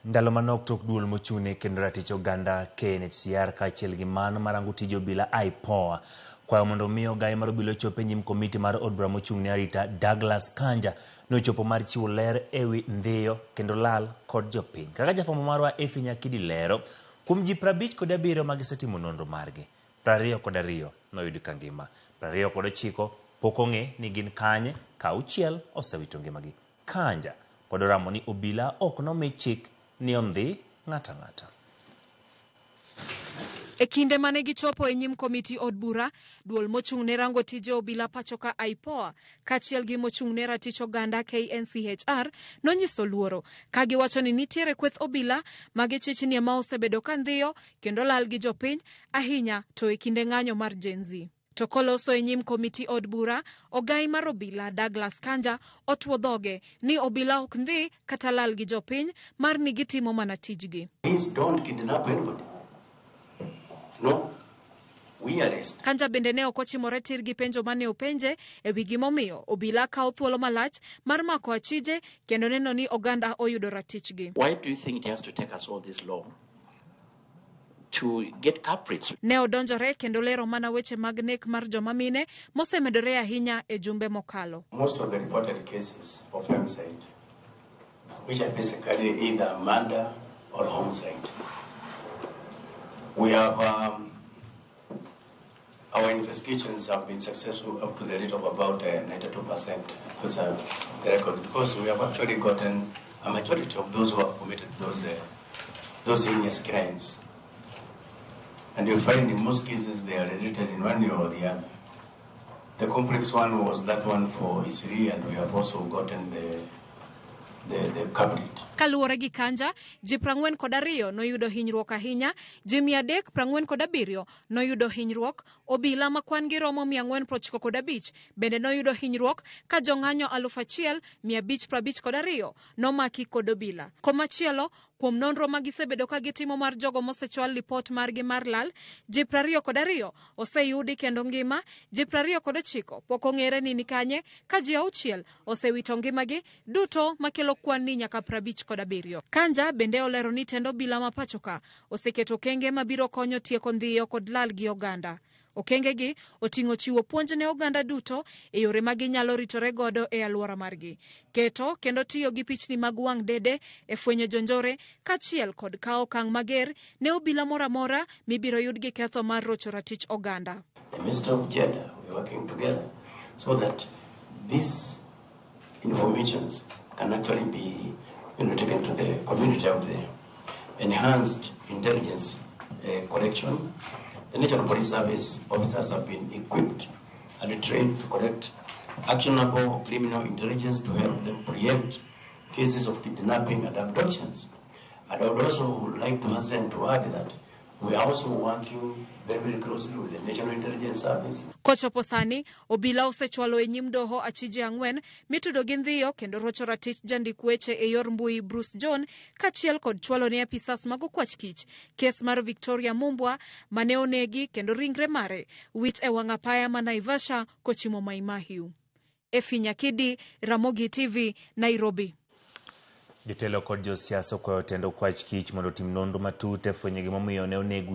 Ndalo manok tok duol mochung'ne kendo ratich oganda KNHCR kaachiel gi mano marango tije obila IPOA kwayo mondo omi ogaye mar obila ochop e nyim komiti mar od bura mochung'ne arita Douglas Kanja nochopo mar chiwo ler ewi ndhiyo kendo lal kod jopiny. Kaka jafwambo marwa Effie Nyakidi lero, kuom ji 57 magisetimo nonro margi, 22 noyud ka ngima, 29 pok ong'e ni gin kanye ka auchiel osewito ngimagi. Kanja pod oramo ni obila ok nomi chik ni ondhi ng'ato ang'ata. E kinde mane gichopo e nyim komiti od bura, duol mochung' ne rango tije obila pachoka IPOA kaachiel gi mochung' ne ratich oganda KNCHR nonyiso luoro ka giwacho ni nitiere kweth obila ma gichichnie ma osebedo ka ndhiyo kendo lal gi jopiny ahinya to e kinde ng'anyo mar Gen Z. To koloso e nyim komiti od bura, ogai mar obila Douglas Kanja otwo dhoge ni obila ok ndhi kata lal gi jopiny mar ni gitimo mana tijgi. Please don't kidnap anybody. No, we arrest. Kanja bende ne ok ochimore tir gi penjo mane openje e wi gimomiyo obila kawo thuolo malach mar mako achije kendo neno ni oganda oyudo ratichgi. Why do you think it has to take us all this long to get culprits? Ne odonjore kendo lero mana weche mag nek mar joma mine mosemedore ahinya e jumbe mokalo. Most of the reported cases of femicide, which are basically either murder or homicide, we have our investigations have been successful up to the rate of about 92%. Those are the records, because we have actually gotten a majority of those who have committed those heinous crimes. And you find in most cases they are related in one way or the other. The complex one was that one for Isiri, and we have also gotten the culprit. Kaluwore gi Kanja, ji 42 noyudo hinyruok ahinya, ji 347 noyudo hinyruok, obila ma kwan gi romo 495 bende noyudo hinyruok ka jong'anyo 1552 nomaki kod obila. Komachielo, kuom nonro ma gisebedo ka gitimo mar jogo mosechwal lipot margi mar lal, ji 22 oseyudi kendo ngima, ji 29 pok ong'ere ni nikanye ka ji auchiel osewito ngimagi duto makelo kwan ni nyaka 57. Kanja bende olero ni tend obila ma pachoka oseketo okenge mabiro konyo tieko ndhiyo kod lal gi oganda. Okengegi oting'o chiwo puonj ne oganda duto e yore ma ginyalo ritore godo e alwora margi, keto kendo tiyo gi pichni mag wang' dede e fwenyo jonjore kaachiel kod kawo okang' mager ne obila moro amora mibiro yud gi ketho mar rocho ratich oganda. The Minister of Gender, we are working together so that these informations can actually be taken to the community out there. Enhanced intelligence collection. The National Police Service officers have been equipped and trained to collect actionable criminal intelligence to help them preempt cases of kidnapping and abductions. And I would also like to hasten to add that we are also working very, very closely with the National Intelligence Service. Kochopo sani, obila osechwalo e nyim doho achije ang'wen mitudo gi ndhiyo kendo rocho ratich jandik weche e yor mbui Bruce John kaachiel kod chwalo ne apisas mag okwach kich kes mar Victoria Mumbwa mane onegi kendo ringre mare wit e wang' apaya ma Naivasha kochimo Mai Mahiu. Effie Nyakidi, Ramogi TV, Nairobi. Jotelo kod josiasa okwayo tend okwach kich mondo otim nonro matut e fwenyo gimomiyo ne oneg